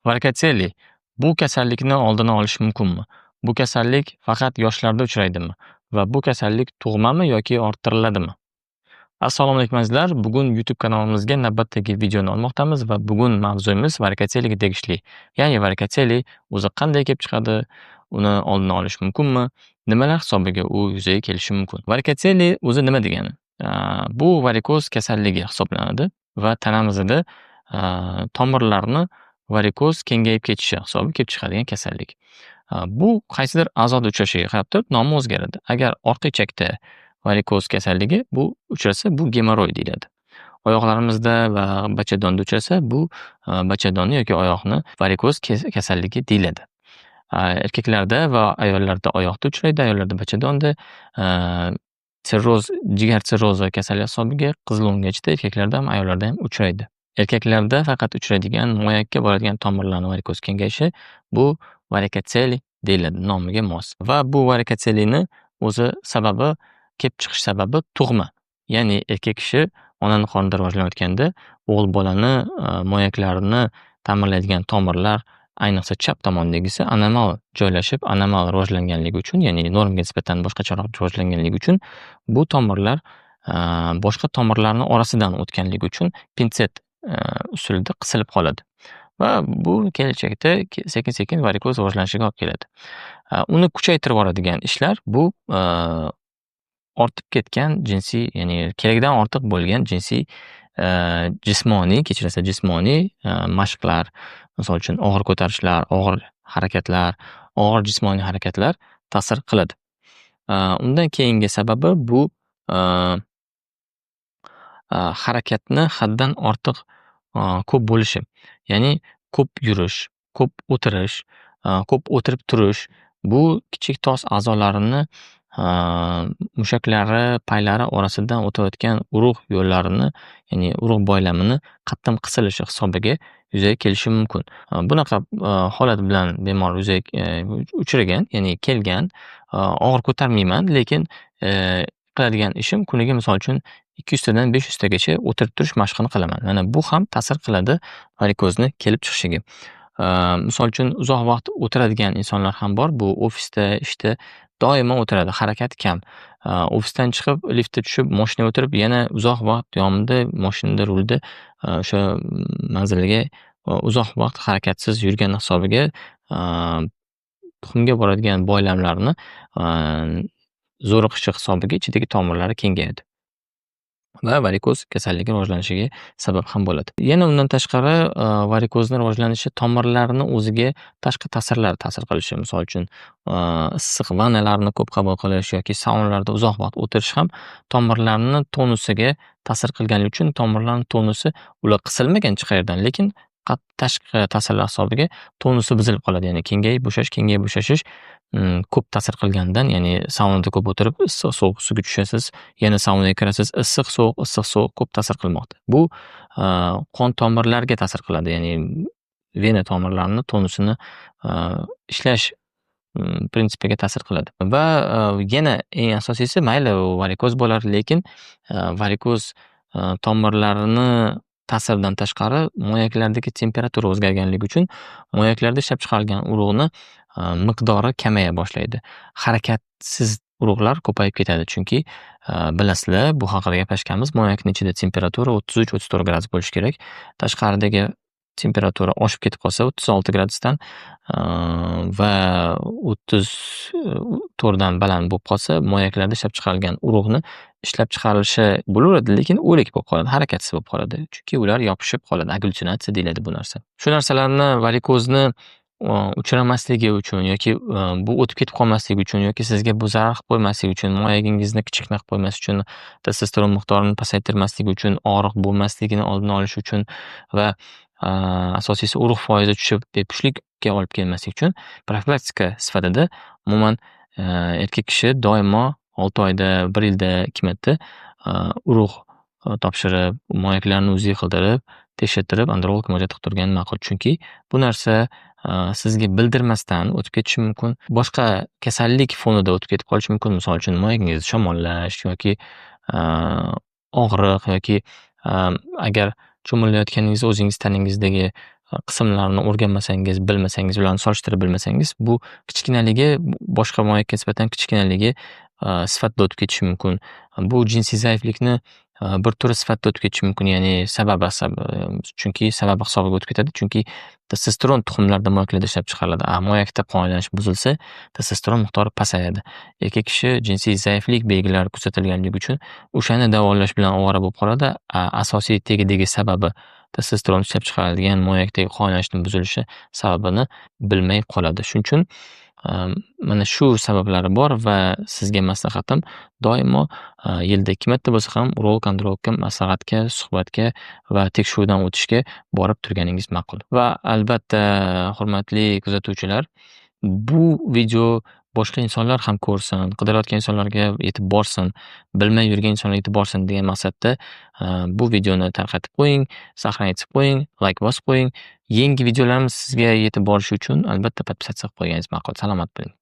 Varikotseli bu kasallikni oldini olish mumkinmi? Bu kasallik faqat yoshlarda uchraydimi va bu kasallik tug'mami yoki orttiriladimi? Assalomu alaykum, azizlar. Bugun YouTube kanalimizga navbatdagi videoni olmoqdamiz va bugun mavzuyimiz varikotseliga tegishli. Ya'ni varikotseli o'zi qanday kelib chiqadi, uni oldini olish mumkinmi, nimalar hisobiga u yuzaga kelishi mumkin? Varikotseli o'zi nima degani? Bu varikoz kasalligi hisoblanadi va tanamizda tomirlarni varikoz kengayib ketishi hisobiga kelib chiqadigan kasallik. Bu qaysidir a'zoda uchrashiga qarab turib nomi o'zgaradi. Agar orqa ichakda varikoz kasalligi bu uchrasa, bu gemoroy deyiladi. Oyoqlarimizda va bachadonda uchrasa, bu bachadonni yoki oyoqni varikoz kasalligi deyiladi. Erkaklarda va ayollarda oyoqda uchraydi, ayollarda bachadonda, sirroz, jigar sirrozi kasalligi hisobiga qizil o'ngachda erkaklarda ham, ayollarda ham uchraydi. Erkaklarda faqat uchraydigan moyakka boradigan tomirlarni varikoz kengayishi bu varikotseli deyiladi nomiga mos. Va bu varikotselini o'zi sababi, kelib chiqish sababi tug'ma. Ya'ni erkak kishi onani qornida rivojlanayotganda o'g'il bolani moyaklarini ta'mirlaydigan tomirlar, ayniqsa chap tomondagisi anomal joylashib, anomal rivojlanganligi uchun, ya'ni normaga nisbatan boshqacharoq rivojlanganligi uchun bu tomirlar boshqa tomirlarni orasidan o'tganligi uchun pinset usulida qisilib qoladi. Va bu kelajakda sekin-sekin varikoz rivojlanishiga olib keladi. Uni kuchaytirib yuboradigan ishlar bu ortib ketgan jinsiy, ya'ni keragidan ortiq bo'lgan jinsiy, jismoniy, kechirasiz, jismoniy mashqlar, misol uchun, og'ir ko'tarishlar, og'ir harakatlar, og'ir jismoniy harakatlar ta'sir qiladi. Undan keyingi sababi bu harakatni haddan ortiq ko'p bo'lishi. Ya'ni ko'p yurish, ko'p o'tirish, ko'p o'tirib turish bu kichik tos a'zolarini mushaklari, paylari orasidan o'tayotgan urug' yo'llarini, ya'ni urug' boylamini qattiq qisilishi hisobiga yuzaga kelishi mumkin. Bunaqa holat bilan bemor yuzaga uchragan, ya'ni kelgan, og'ir ko'tarmayman, lekin qiladigan ishim kuniga, misol uchun, 200 tadan 500 tagacha o'tirib turish mashqini qilaman. Mana bu ham ta'sir qiladi varikozni kelib chiqishiga. Misol uchun, uzoq vaqt o'tiradigan insonlar ham bor. Bu ofisda, ishda doimo o'tiradi, harakat kam. Ofisdan chiqib, liftda tushib, moshinaga o'tirib, yana uzoq vaqt yonida moshinada, rulda o'sha manziliga uzoq vaqt harakatsiz yurgani hisobiga tuxumga boradigan boylamlarni zo'riqishi hisobiga ichidagi tomirlari kengayadi va varikoz kasalligi rivojlanishiga sabab ham bo'ladi. Yana undan tashqari, varikozni rivojlanishi tomirlarni o'ziga tashqi ta'sirlar ta'sir qilishi, misol uchun, issiq vannalarni ko'p qabul qilish yoki saunalarda uzoq vaqt o'tirish ham tomirlarni tonusiga ta'sir qilganligi uchun tomirlarni tonusi, ular qisilmagan hech qayerdan, lekin tashqi ta'sirlar hisobiga tonusi buzilib qoladi. Ya'ni kengayib bo'shash, kengayib bo'shashish ko'p ta'sir qilganidan, ya'ni saunada ko'p o'tirib, issiq sovuq suvga tushasiz, yana saunaga kirasiz, issiq sovuq, issiq sovuq ko'p ta'sir qilmoqda. Bu qon tomirlarga ta'sir qiladi, ya'ni vena tomirlarini tonusini ishlash prinsipiga ta'sir qiladi. Va yana eng asosiysi, mayli, u varikoz bo'lar, lekin varikoz tomirlarini ta'siridan tashqari moyaklardagi temperatura o'zgarganligi uchun moyaklarda ishlab chiqarilgan urug'ni miqdori kamaya boshlaydi. Harakatsiz urug'lar ko'payib ketadi, chunki bilasizlar, bu haqida gaplashganmiz, moyakni ichida temperatura 33-34 gradus bo'lishi kerak. Tashqaridagi temperatura oshib ketib qolsa 36 gradusdan va 34dan baland bo'lib qolsa, moyaklarda ishlab chiqarilgan urug'ni ishlab chiqarilishi bo'laveradi, lekin o'lik bo'lib qoladi, harakatsiz bo'lib qoladi. Chunki ular yopishib qoladi, agglutinatsiya deyiladi bu narsa. Shu narsalarni, varikozni uchramasligi uchun yoki bu o'tib ketib qolmasligi uchun yoki sizga bu zarar qilib qo'ymasligi uchun, moyagingizni kichikna qilib qo'ymaslik uchun, testosteron miqdorini pasaytirmasligi uchun, og'riq bo'lmasligini oldini olish uchun va asosiysi, urug' foizi tushib, bepushtlikka olib kelmaslik uchun profilaktika sifatida umuman erkak kishi doimo 6 oyda, bir yilda ikki marta urug' topshirib, moyaklarni UZI qildirib, tekshirtirib, andrologga murojaat qilib turgani ma'qul. Chunki bu narsa sizga bildirmasdan o'tib ketishi mumkin. Boshqa kasallik fonida o'tib ketib qolishi mumkin. Misol uchun, moyagingiz shamollash yoki og'riq yoki agar cho'milayotganingizda o'zingiz tanangizdagi qismlarini o'rganmasangiz, bilmasangiz, ularni solishtirib bilmasangiz, bu kichkinaligi boshqa moyakka nisbatan kichkinaligi sifatida o'tib ketishi mumkin. Bu jinsiy zaiflikni bir turi sifatida o'tib ketishi mumkin, ya'ni sababi, chunki sababi hisobiga o'tib ketadi. Chunki testosteron tuxumlarda, moyaklarda ishlab chiqariladi. A moyakda qon aylanishi buzilsa, testosteron miqdori pasayadi. Erkak kishi jinsiy zaiflik belgilari kuzatilganligi uchun o'shani davolash bilan ovora bo'lib qoladi. Asosiy tagidagi sababi testosteron ishlab chiqariladigan moyakdagi qon aylanishning buzilishi sababini bilmay qoladi. Shuning uchun mana shu sabablari bor va sizga maslahatim, doimo yilda 2 marta bo'lsa ham urolog, andrologga maslahatga, suhbatga va tekshiruvdan o'tishga borib turganingiz ma'qul. Va albatta, hurmatli kuzatuvchilar, bu video boshqa insonlar ham ko'rsin, qidirayotgan insonlarga yetib borsin, bilmay yurgan insonlarga yetib borsin degan maqsadda bu videoni tarqatib qo'ying, сохранить qilib qo'ying, layk bosib qo'ying. Yangi videolarimiz sizga yetib borishi uchun albatta подписаться qilib qo'yganingiz ma'qul. Salomat bo'ling.